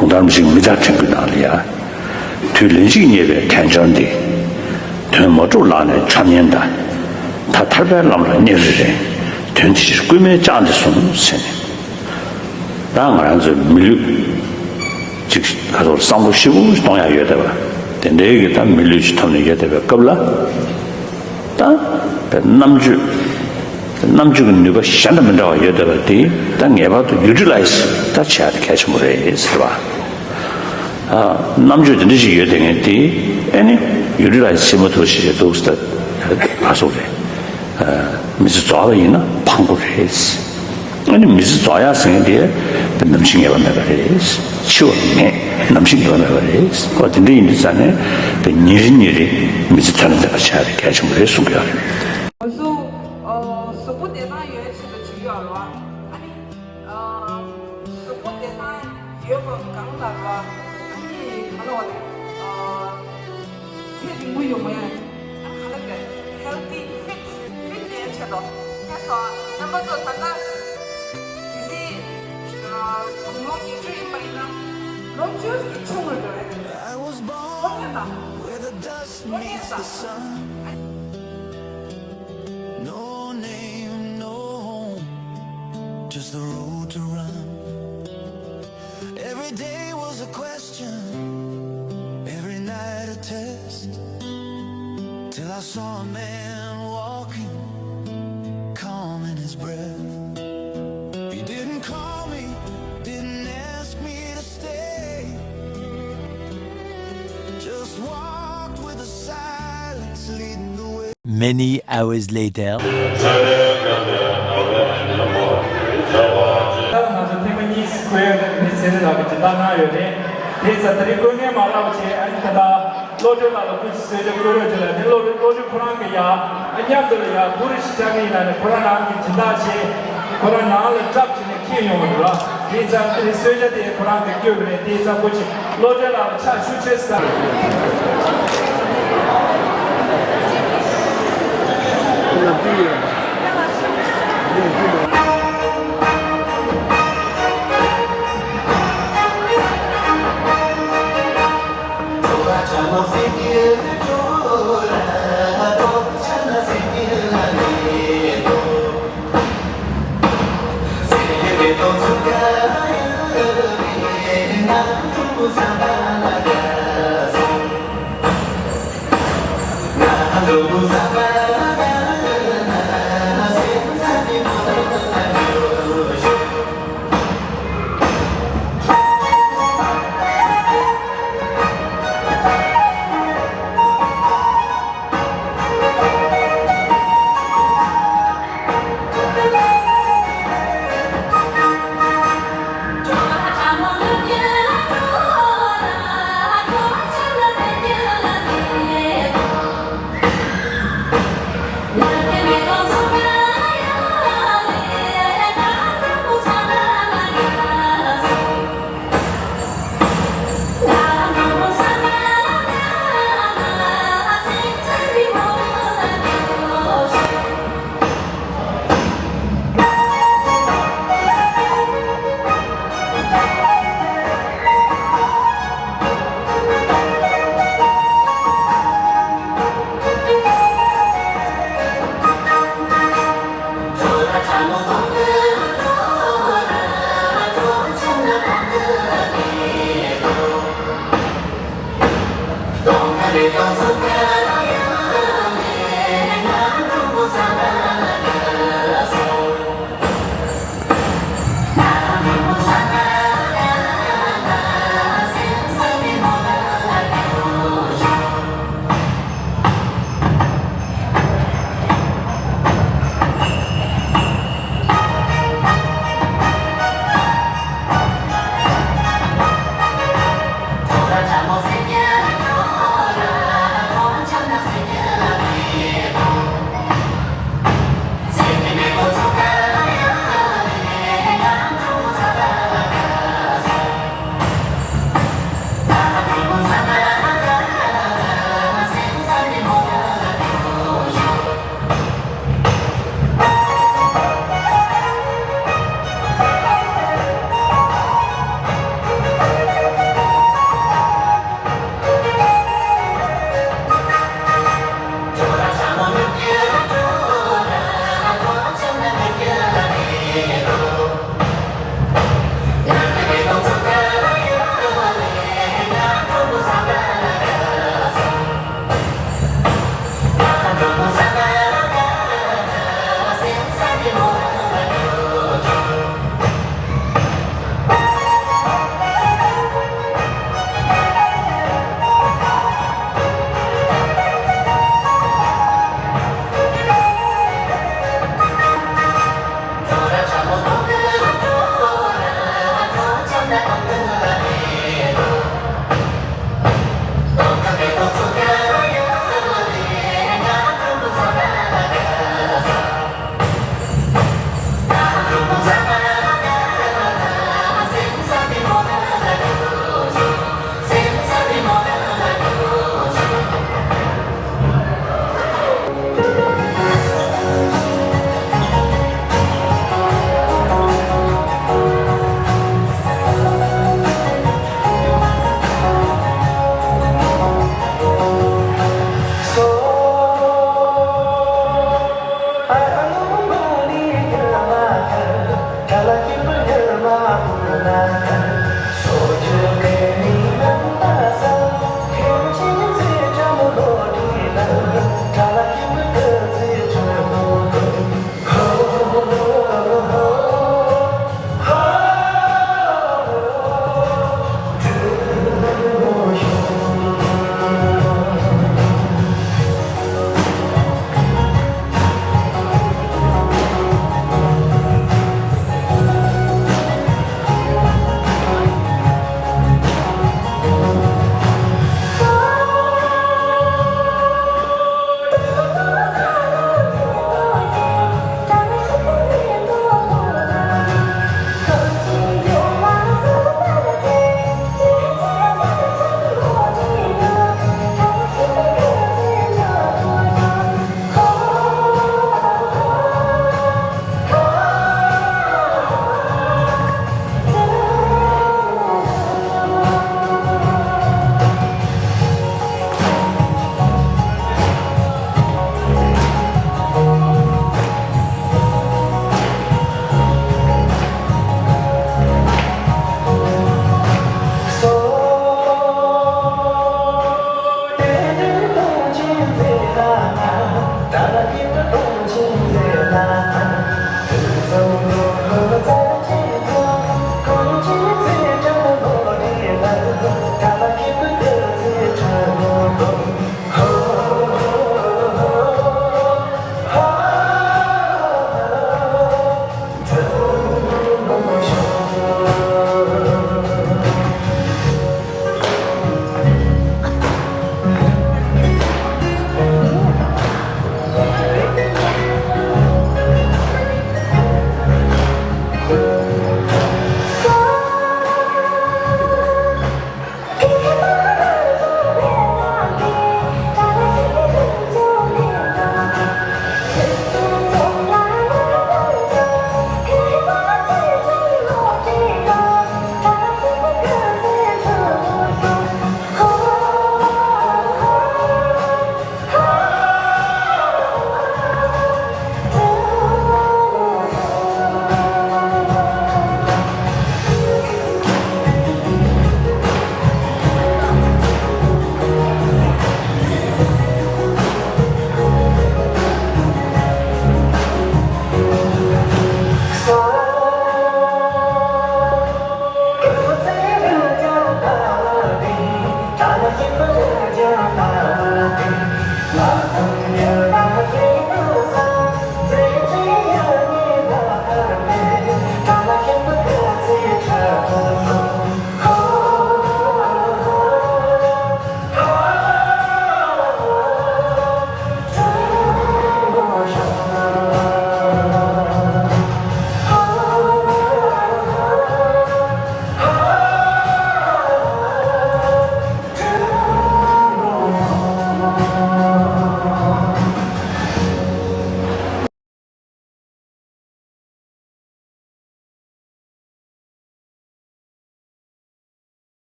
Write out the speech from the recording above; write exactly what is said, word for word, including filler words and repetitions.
གུང་ཐང་རིན་པོ་ཆེའི་མི་ཚེ་ཕྲེང་བའི་ནང་ལ་ཡ། དུས་ལན་གཅིག་རྙེད་པའི་དལ་འབྱོར་འདི། དོན་མ་གྲུབ་ལག་ལེན་འཁྱམས་ཉེན་འདའ། ད་ཐར་པའི་ལམ་ལ་སྙེག་རེ་རེ། དོན་འདི་ཕྱིར་རྐུན་མས་བཅག་འདི་སོང་ཟེར་ནས། ད་ང་རང་ཚོའི་མི་ལུས་ཅིག་ག་ཚོད་བསམ་བློ་ཞིབ་པོ་གཏོང་ཡ་ཡོད་བསྡད་པ། དེ་འདྲའི་གི་ད་མི་ལུས་ཅིག་ཐོབ་ནས་ཡོད་བསྡད་པའི་སྐབས་ལ། ད་རྣམ་དཔྱོད། རྣམ་དཔྱོད་ཀྱི་ནུས་པ་གཞན་དང་མི་འདྲ་བ་ཡོད་བསྡད་པ་དེ་ད་ངེས་པར་དུ་ཡུ་ཊི་ལའི་ཛི་ད་བྱེད་ཡ་དེ་གལ་ཆེན་པོ་རེད་ཟེར་བ། ཨ། རྣམ་དཔྱོད་དེ་འདྲ་ཞིག་ཡོད་བསྡད་མཁན་དེ་ཨེ་ནི་ཡུ་ཊི་ལའི་ཛི་བྱེད་མ་ཐུབ་ཞིག་རེད་འདུག་ཟེར། ད་ཕར་ཚུར་རེད། ཨ། མི་ཚེ་རྫོགས་པ་ཡིན་ན་ཕངས་པོ་རེད། ཨ་ནི་མི་ཚེ་རྫོགས་ཡག་ཟེར་མཁན་དེ་ནམ་འཆི་ངེས་པ་མེད་པ་རེད། འཆི་བ་མེད། ནམ་འཆི་ངེས་པ་མེད་པ་རེད། ཨོ་དེ་འདྲ་ཡིན་དུས་ཙང་ནས་ཉིན་རེ་ཉིན་རེ་མི་ཚེ་དོན་དང་ལྡན་པ་བྱ་ཡ་དེ་གལ་ཆེན་པོ་རེད་གསུང་གི་ཡོད་རེད། ང་ཚོ་ཨ་གཟུགས་པོ་བདེ་ཐང་ཡོད་ཆེད་དུ་བྱེད་ཀྱི་ཡོད་རེད་བ། ཨ་ནི་ཨ་གཟུགས་པོ་བདེ་ཐང་ཡོད་པ་གང་ལ་རེད་བ། ཨ་ནི་ག་ལ་བ་རེད། ཨ་ཚེ་རིང་པོ་ཡོང་བའི་ཨ་ག་ལ་རེད། ཧེལ་ཐི་ཕིཊ་ཕིཊ་ཡོད་ཆེད་དུ། ཁྱེད་ཚོ་རྣམ་པ་ཚོ་ད་ལྟ་གལ་སྲིད་ཨ་དགུང་ལོ་ཉི་ཤུ་ཡིན་པ་ཡིན་ན་ལོ་བཅུ་ཞིག་ཆུང་བ་འགྲོ་རེད། ལོ་ལྔ་དང་ལོ་བརྒྱད་དང་། No name, no home, just the road to run. Every day was a question, every night a test. Till I saw a man walking, calm in his breath. He didn't call me, didn't ask me to stay. Just walked with the silence, leading the way. Many hours later. ད་ང་ཚོ་ཐེངས་མ་གཉིས་སུ་ཁོའི་མི་ཚེ་རིང་ལགས་ཀྱིས་སྦྱིན་བདག་གནང་ཡོད་རེད། དེ་ཙམ་དེ་རིང་བཀོད་མཁན་མ་རག་པ་བྱས། ཨ་ནི་ད་ལྟ་བློ་གྲོས་ལགས་ལ་སྐུ་མཁྱེན་གསོལ་ཇ་བཀོད་རོགས་བྱེད་ལ། དེ་བློ་བློ་གྲོས་ཁོ་རང་གི་ཡ་ཨ་མཉམ་དུ་ལ་ཡ་ཐུགས་རེ་ཞིག་བཅར་གི་ཡིན་ལ་ནི། ཁོ་རང་རང་གི་སྦྱིན་བདག་བྱས། ཁོ་རང་ནང་ལ་སྐྲག་བྱས་ནས་ཁྱེར་ཡོང་བ་རེད་བ། དེ་ཙམ་དེ་རིང་གསོལ་ཇ་དེ་ཁོ་རང་གིས་བསྐྱོན་པ་རེད། དེ་ཙམ་སྐུ་མཁྱེན། བློ་གྲོས་ལགས་ལ་ཕྱག་ཤུགས་ཆེ་ཙམ།